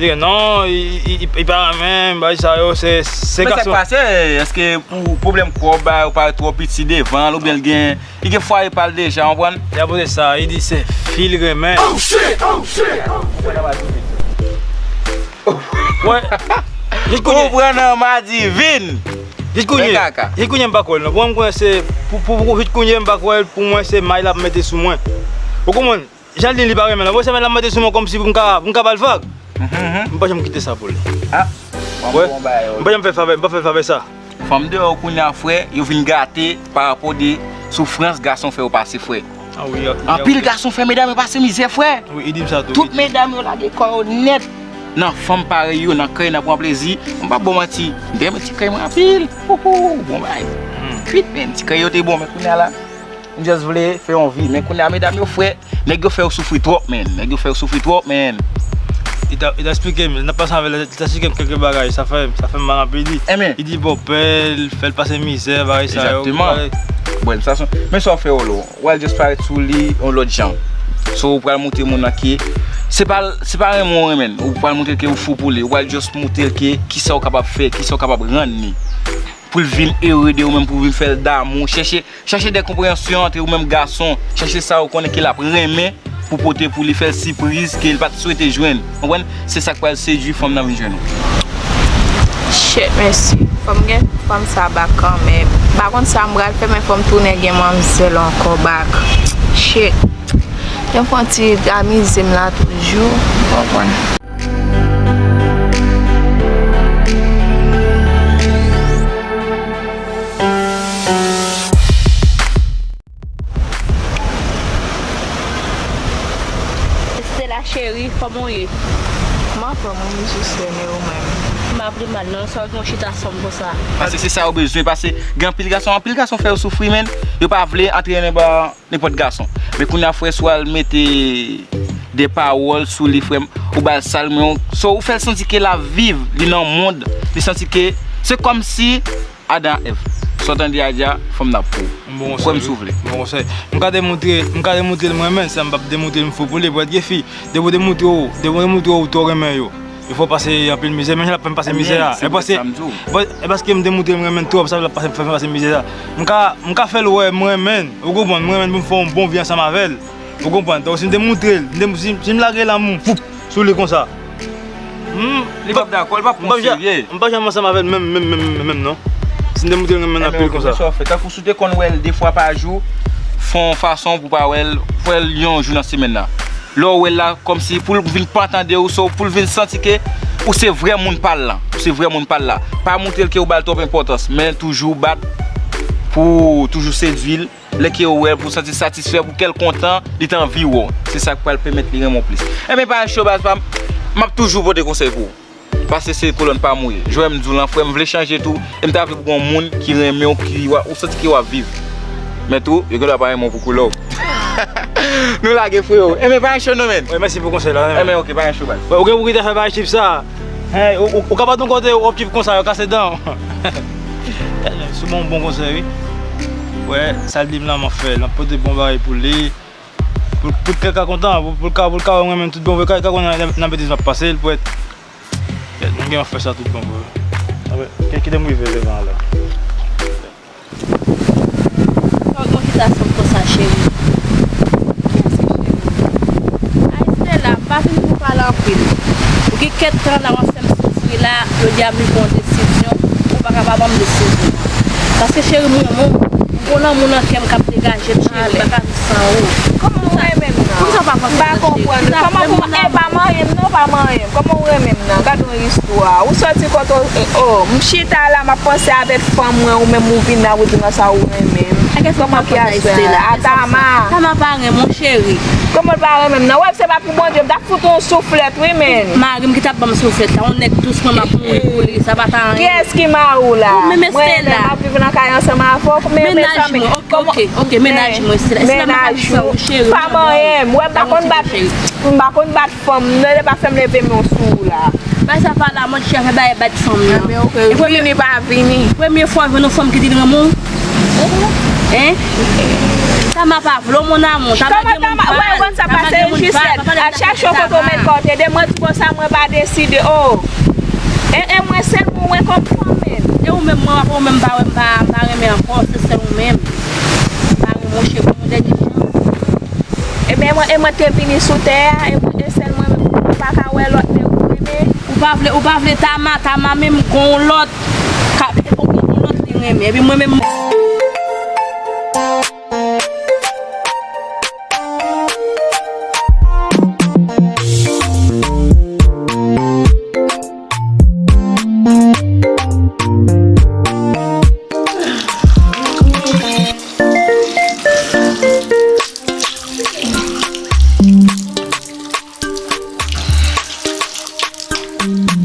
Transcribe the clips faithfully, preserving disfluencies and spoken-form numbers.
Li di non, li, li, li, li pa renmen bagay sa yo, se, se gason. Men sa k pase, èske pou pwoblèm kòb, bagay yo parèt twò piti devan l, oubyen l gen, li gen fwaye pa l deja, w konprann? Li ap poze sa, li di se fi l renmen. Oh shit! Oh shit! Wè, jis kounye. Ou pran nan madivin. Jis kounye, jis kounye m pa kwè l non. Pou mwen, m kwè se, pou, pou, pou jis kounye m pa kwè l, pou mwen se may l ap mete sou mwen. Ou konprann? Jan l di li pa renmen l, ou wè se may l ap mete sou mwen kòmsi pou m ka, pou m ka ba l vag. M pa janm kite sa pou li. Ah, m pa janm fè l favè, m pa fè l favè sa. Fanm deyò kounye a, frè, yo vin gate pa rapò de soufrans gason fè yo pase, frè. Ah wi, anpil gason fè medam yo pase mizè, frè. Wi, li di m sa tou. Tout medam yo lage kò yo nèt nan fanm parèy yo, nan krèy, nan pran plezi. M p ap ba w manti, m te renmen ti krèy mwen anpil. Houhou, bon bagay. Kuit, men ti krèy yo te bon, men kounye a la, m just vle fè yon vi. Men kounye a, medam yo, frè, nèg yo fè yo soufri twòp, men. Nèg yo fè yo soufri twòp, men. Li ta, li ta eksplike m, n ap pase avè l, li ta eksplike m kèk bagay, sa fè, sa fè m mal anpil. Li, li di bòpè l fè l pase mizè, bagay sa yo. Egzakteman. Bon, sa se, men sa w fè yo la, w al just parèt sou li yon lòt jan. So, ou pral montre moun nan ke se pa, se pa renmen w renmen l, ou pral montre l ke ou fou pou li, ou pral just montre l ke kisa w kapab fè, kisa w kapab rann li. Pou l vin ere de ou menm, pou w vin fè l damou, chèche Chache de konpreyansyon ant ou menm gason. Chache sa ou konnen ke l ap renmen pou pote pou li, fè l sipriz ke l pa t swete jwenn. Konprann? Se sa k pral sedui fanm nan vin jwenn ou. Shit, mesye. Fò m gen fanm sa bak kanmenm. M pa konn sa m pral fè, men fò m tounen gen manmzèl ankò bak. Shit. Yo fè yon ti amize m la toujou. Ou konprann? Estela cheri, kòman w ye? M anfòm wi, m jis renmen ou menm. M pa vle mal non, sa w gen w chita sòm konsa. Paske se sa yo bezwen, paske gen anpil gason, anpil gason fè yo soufri, men yo pa vle antre nan bra nenpòt gason. Men kounye a, frè, si w al mete de pawòl sou li, frè m, ou ba l sa l renmen w, so, ou fè l santi ke l ap viv, li nan mond, li santi ke se kòmsi Adan ak Èv. Sa w tande a di a, fanm nan pou ou. Kwè m si w vle. Bon konsèy. M ka demontre, m ka demontre l mwen renmen l, sa m p ap demontre l m fou pou li, pou èt gen fi, depi w demontre w, depi w demontre w twò renmen yo. Yo fè w pase anpil mizè, menm jan l ap fè m pase mizè a. E paske, e paske m demontre m renmen l twòp, sa l ap fè m pase mizè a. M ka, m ka fè l wè m renmen l, ou konprann, m renmen l pou m fè yon bon vi ansanm avè l. Ou konprann? Donk, si m demontre l, m dem-, si, si m lage lanmou, foup, sou li konsa. Hmm, li p ap dakò, li p ap pran w serye. M p ap janm ansanm avè l menm, menm, menm, menm, menm, non. Si m demontre l renmen l anpil konsa. Ebyen, ok, men sa w fè. Tankou si w te konn wè l de fwa pa jou, fè yon fason pou w pa wè l, wè l yon jou nan semèn nan. Lè w wè l la, kòmsi pou l vin pa tande w, so, pou l vin santi ke ou se vrè moun pa l lan. Ou se vrè moun pa l la. Pa montre l ke ou ba l twòp enpòtans, men toujou bat pou toujou sedui l. Lè ke ou wè l, pou l santi satisfè, pou kè l kontan, li t anvi wè w. Se sa k pral pèmèt li renmen w plis. Enben, pa cho baz pa m, m ap toujou pote konsèy pou ou. Paske se kolòn pa m ou ye. Jwè m di w lan, frè m vle chanje tou, e m ta vle pou gon moun ki renmen w, ki w a, ou santi ke w ap viv. Men tou, yo gendwa pa renmen w pou koulè w. Nou lage, frewo. Enben, pa gen cho non, menn. Wi, mèsi pou konsèy la. Enben, ok, pa gen cho, baz. Ou gen pou kite fè bay chip sa. Hen, ou, ou, ou ka pa t yon kote w ap chip konsa, yo kase dan w. Sou bon, bon konsèy, wi. Wè, sa l di m lan, m ap fè l. M ap pote bon bagay pou li. Pou, pou kè l ka kontan, pou, pou l ka, pou l ka wè mwen menm tout bon vre, ka, ka konn nan, nan betiz m ap pase l pou èt. Èt, mwen gen fè sa tout bon vre. Apre, kite m rive devan la. Mwen chita sou m konsa, cheri. Kiyès ki cheri? Ay, Stella, m pa vin pou pale anpil. Ou gen kèk tan la w ap fè m soufri la, jodi a m vin pran yon desizyon, ou pa ka pa ban m desizyon an. Paske cheri m renmen w, m gon lanmou nan kè m k ap degaje m, cheri, m pa ka viv san ou. Kòman w renmen m nan? Poukisa w pa M pa konprann. Kòman pou, e pa marye m non, pa marye m. Kòman w renmen m nan? Gad yon istwa. Ou sòti kote w, e, oh, m chita la, m ap panse avèk fanm mwen, ou menm ou vin la, ou di mwen sa ou renmen m. Kòman ki afè a? Atama. Tama pa renmen w, cheri. Kòman l pa renmen m nan? Wè, se pa pou Bondye, m t ap fout yon souflèt, wi, men. Mari m ki t ap ban m souflèt la, yon nèg dous mwen, m ap mouri pou li, sa pa ta anyen. Kiyès ki mari w la? Ou menm, Estela. Mwen, m ap viv nan kay ansanm avè w, men mezanmi. Mennaj mwen, ok, ok, ok, mennaj mwen, Estela. Estela, m ap fè w, cheri. Pa manyen m, wè, m pa konn bat, m pa konn bat fanm, non, e pa fè m leve men sou ou la. Bay sa pa la, mwen chèche bay bat fanm nan. Vini pa vini. Premye fwa jwenn yon fanm ki di l renmen w. Hein? Tama pa vle w, mon amour. Tama gen moun pa l. Tama gen moun pa l. Al chèche yon kote w met kò w te de mwen di konsa mwen pa deside. Oh. E, e mwen sèl mwen wè kòm fanm menm. E ou menm mwen, ou menm pa wè m pa, m pa renmen ankò, se sèl ou menm. M pa renmen w, cheri, pou yon dènye chans. Ebyen, mwen, e mwen te vini sou tè a, e mwen, e sèl mwen menm, mwen pa ka wè lòt nèg ou renmen. Ou pa vle, ou pa vle Tama, Tama menm gon lòt, ka, e gon lòt li renmen. Epi mwen menm.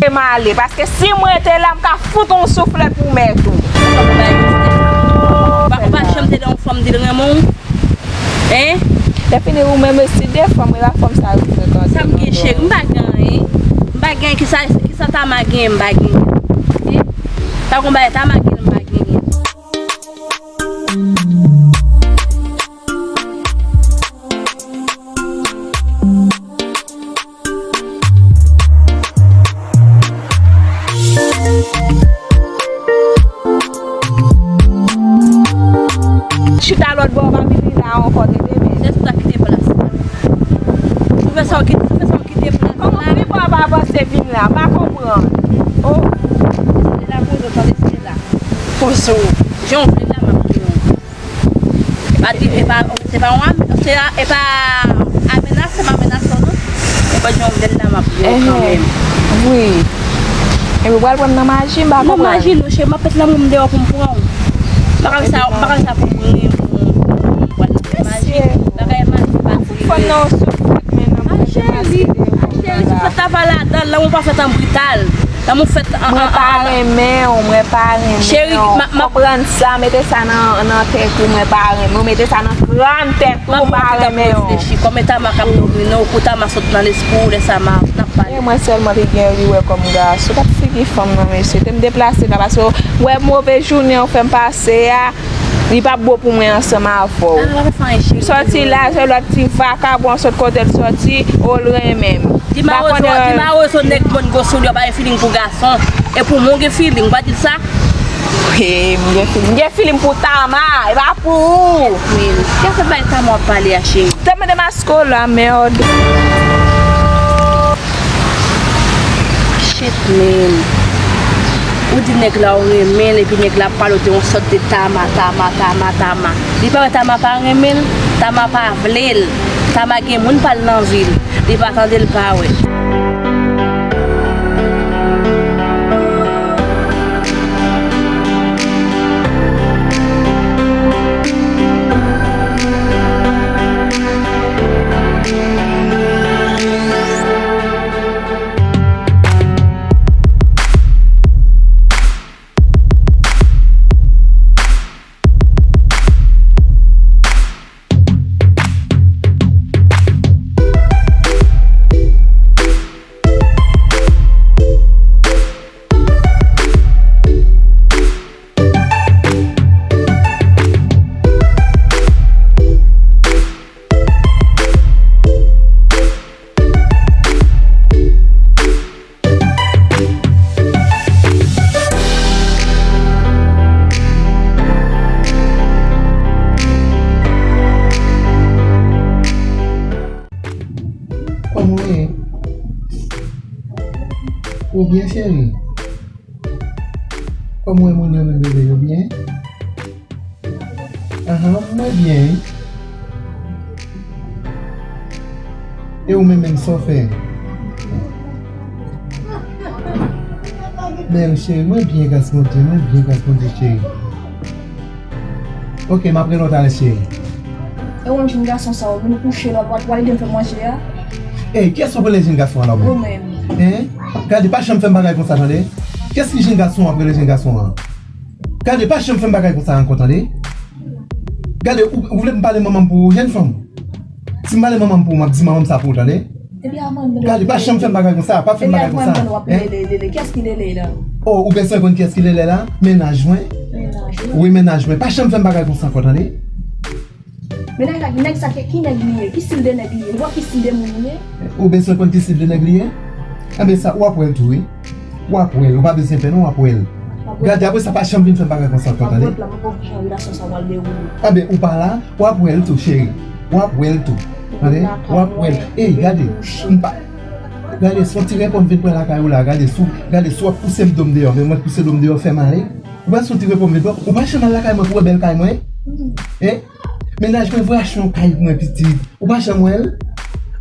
M ale, paske si m rete la, m ka fout yon souflèt pou mèt ou. Ou pa, ou pa janm te de yon fanm di l renmen w? Hein? Lè fini ou menm si de fanm, e pa fanm sa yo ki frekante. Sa m gen cheri, m pa gen anyen. M pa gen anyen, kisa, kisa Tama gen, m pa gen. Hein? Pa gon bagay Tama gen, m pa gen. Chita lòt bò, pa vini la ankò, tande, men. Jès ta kite plas la. Ou fè sa, ou kite, ou fè sa, ou kite plas la. Kòman pi bò pa avanse vin la? M pa konprann. Oh. Se la poze w, tande, se la. Poze w. Jan w vle la, m ap vle w. Pa di, e pa, se pa yon am-, se a, e pa amenase, m amenase w non. E pa jan w vle l la, m ap di w kanmenm. Wi. Epi w pral pran m nan maji, m pa konprann. Nan maji non, cheri, m ap met lanmou m deyò pou m pran w. M pa ka fè sa, m pa ka fè sa pou m renmen w, pou m pran w nan maji. Bagay maji pa di. Fò nan sou fòt men nan. Ah, cheri, ah, cheri, sou fòt la pa ladan l, lanmou pa fèt an brital. Lanmou fèt an, an, an, an. Mwen pa renmen w, mwen pa renmen w. Cheri, m ap, m ap konprann sa, mete sa nan, nan tèt ou, mwen pa renmen w. Mete sa nan kràn tèt ou, m pa renmen w. Reflechi, kòm e Tama k ap domine w, pou Tama sot nan lespri w, lè sa m ap, n ap pale. E mwen sèlman te gen li wè kòm gason. Gad figi fanm nan, mesye. Te m deplase la, paske w wè move jounen w fè m pase a. Li p ap bon pou mwen ansanm avè w. Ah, pa fè anyen, cheri. M sòti la, se lòt ti vakabon sot kote l sòti, o l renmen m. Di mawozo, di mawozo nèg mòn gwo sou li, yo pa gen feeling pou gason. E pou mwen, w gen feeling, w pa di l sa? Wi, m gen feeling. M gen feeling pou Tama, e pa pou ou. Mil. Kè fè bay Tama w ap pale a, cheri. Te mande m a Kola, mèd. Shit, man. Ou di nèg la ou renmen l, epi nèg la ap pale w de yon sòt de Tama, Tama, Tama, Tama. Li pa wè Tama pa renmen l, Tama pa vle l. Tama gen moun pa l nan vi l. Li pa tande l pa wè. Kòman w ye? Ou byen, cheri? Kòman w ye, moun yo menm, bebe, yo byen? Ahan, mwen byen, wi. E ou menm menm sa w fè? Men cheri, mwen byen gras Bondye, mwen byen gras Bondye cheri. Ok, m ap rele w talè cheri. E ou menm jenn gason sa, ou vin kouche la, ou pa, ou pa ede m fè manje a? Ey, kiyès ou rele jenn gason an la ou menm? Ou menm. Hein? Gade, pa janm fè m bagay konsa tande. Kiyès ki jenn gason w ap rele jenn gason an? Gade, pa janm fè m bagay konsa ankò tande. Gade, ou, ou vle m pale manman m pou ou, jenn fanm? Si m pale manman m pou ou, m ap di manman m sa pou ou tande. Gade, pa janm fè m bagay konsa, pa fè m bagay konsa. Hein? Kiyès ki Lele la? Oh, ou bezwen konn kiyès ki Lele la? Mennaj mwen. Wi, mennaj mwen. Pa janm fè m bagay konsa ankò tande. Men nèg la, nèg sa ki, ki nèg li ye? Ki stil de nèg li ye? Ou wè ki stil de moun li ye? Ou bezwen konn ki stil de nèg li ye? Enben sa, w ap wè l tou wi. W ap wè l, ou pa bezwen pè non, w ap wè l. Gade, apre sa pa janm vin fè m bagay konsa ankò tande. Enben ou pa la, w ap wè l tou cheri. W ap wè l tou. Tande? W ap wè l. Ey, gade, m pa. Gade, se yon ti repo m vin pran lakay ou la. Gade, si w, gade, si w ap pouse m do m deyò, men mwen pouse do m deyò, fè m ale. Ou pa soti repo m vin pran. Ou pa janm al lakay mwen pou wè bèl kay mwen? Hein? Mennaj mwen vre achte yon kay pou mwen pitit. Ou pa janm wè l?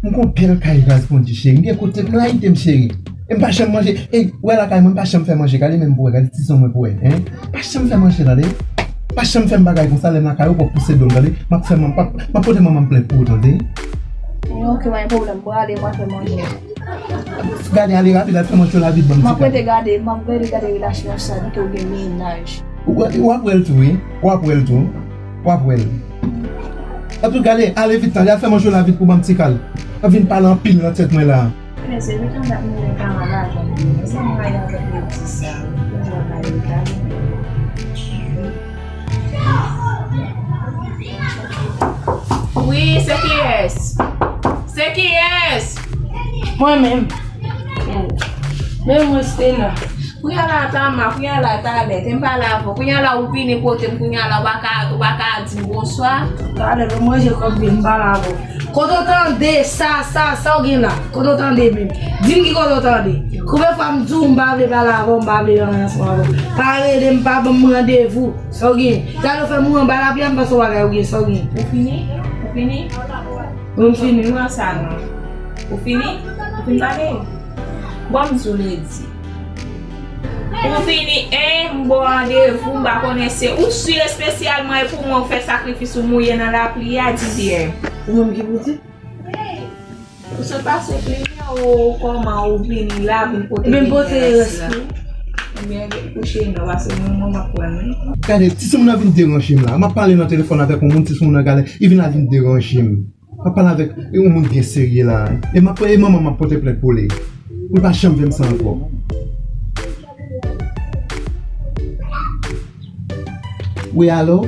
M gon bèl kay gras Bondye cheri. M gen kote m layite m cheri. E m pa janm manje. Ey, ou wè lakay mwen, m pa janm fè manje. Gade menm pou wè, gade tizon mwen pou wè. Hein? Pa janm fè manje tande. Pa janm fè m bagay konsa lè m lakay ou, w ap pouse do m tande. M ap fè manman, m ap, m ap pote manman m plent pou ou tande. Ok, pa gen pwoblèm. Bon, ale, mwen fè manje. Gade ale rapid, al fè manje w la vit ban m ti kal. M ap rete gade, m ap rete gade relasyon sa, li ke w gen mennaj. W, w ap wè l tou wi, w ap wè l tou, w ap wè l. Antouk gade, ale vit tande, al fè manje w la vit pou ban m ti kal. W ap vin pale anpil nan tèt mwen la. Mezanmi, tande ap moulen pa mal lajan pou mwen. Sa m rayi avèk yo di sa. Yo di w ap rayi yo, gade. Wi, se kiyès? Se kiyès? Mwen menm. Men mwen Stella. Kounya la Tama, kounya la talè, te m pale avè w. Kounya la ou vini kote m, kounya la ou pa ka, ou pa ka di m bonswa. Talè, lè w manje kòb vin m pale avè w. Kote w tande sa, sa, sa w gen la? Kote w tande menm? Di m ki kote w tande. Konbyen fwa m di w m pa vle pale avè w, m pa vle anyen ansanm avè w? Pa rele m, pa ban m randevou. Sa w gen? Talè w fè m mouri anba lapli a, m panse w bagay ou gen, sa w gen? Ou fini? Ou fini? Wi, m fini. Pran sa non. Ou fini? Ou fin pale? Bon, m di w ledi. Ou fini, en, m ba w randevou, m pa konnen se ou si espesyalman e pou mwen ou fè sakrifis ou mouye nan lapli a, di vyè. Ou menm ki pou di? Ou sot pase plenyen ou kòman ou vini la, vin pote rès la. Ebyen, kouche non, pase mwen, mwen m ap pran wi. Gade, ti soumoun nan vin deranje m la. M ap pale nan telefòn avèk yon moun, ti soumoun nan gade, li vin la vin deranje m. M ap pale avèk yon moun byen serye la. E m ap, e manman m ap pote plent pou li. Pou l pa janm fè m sa ankò. Wi, alo?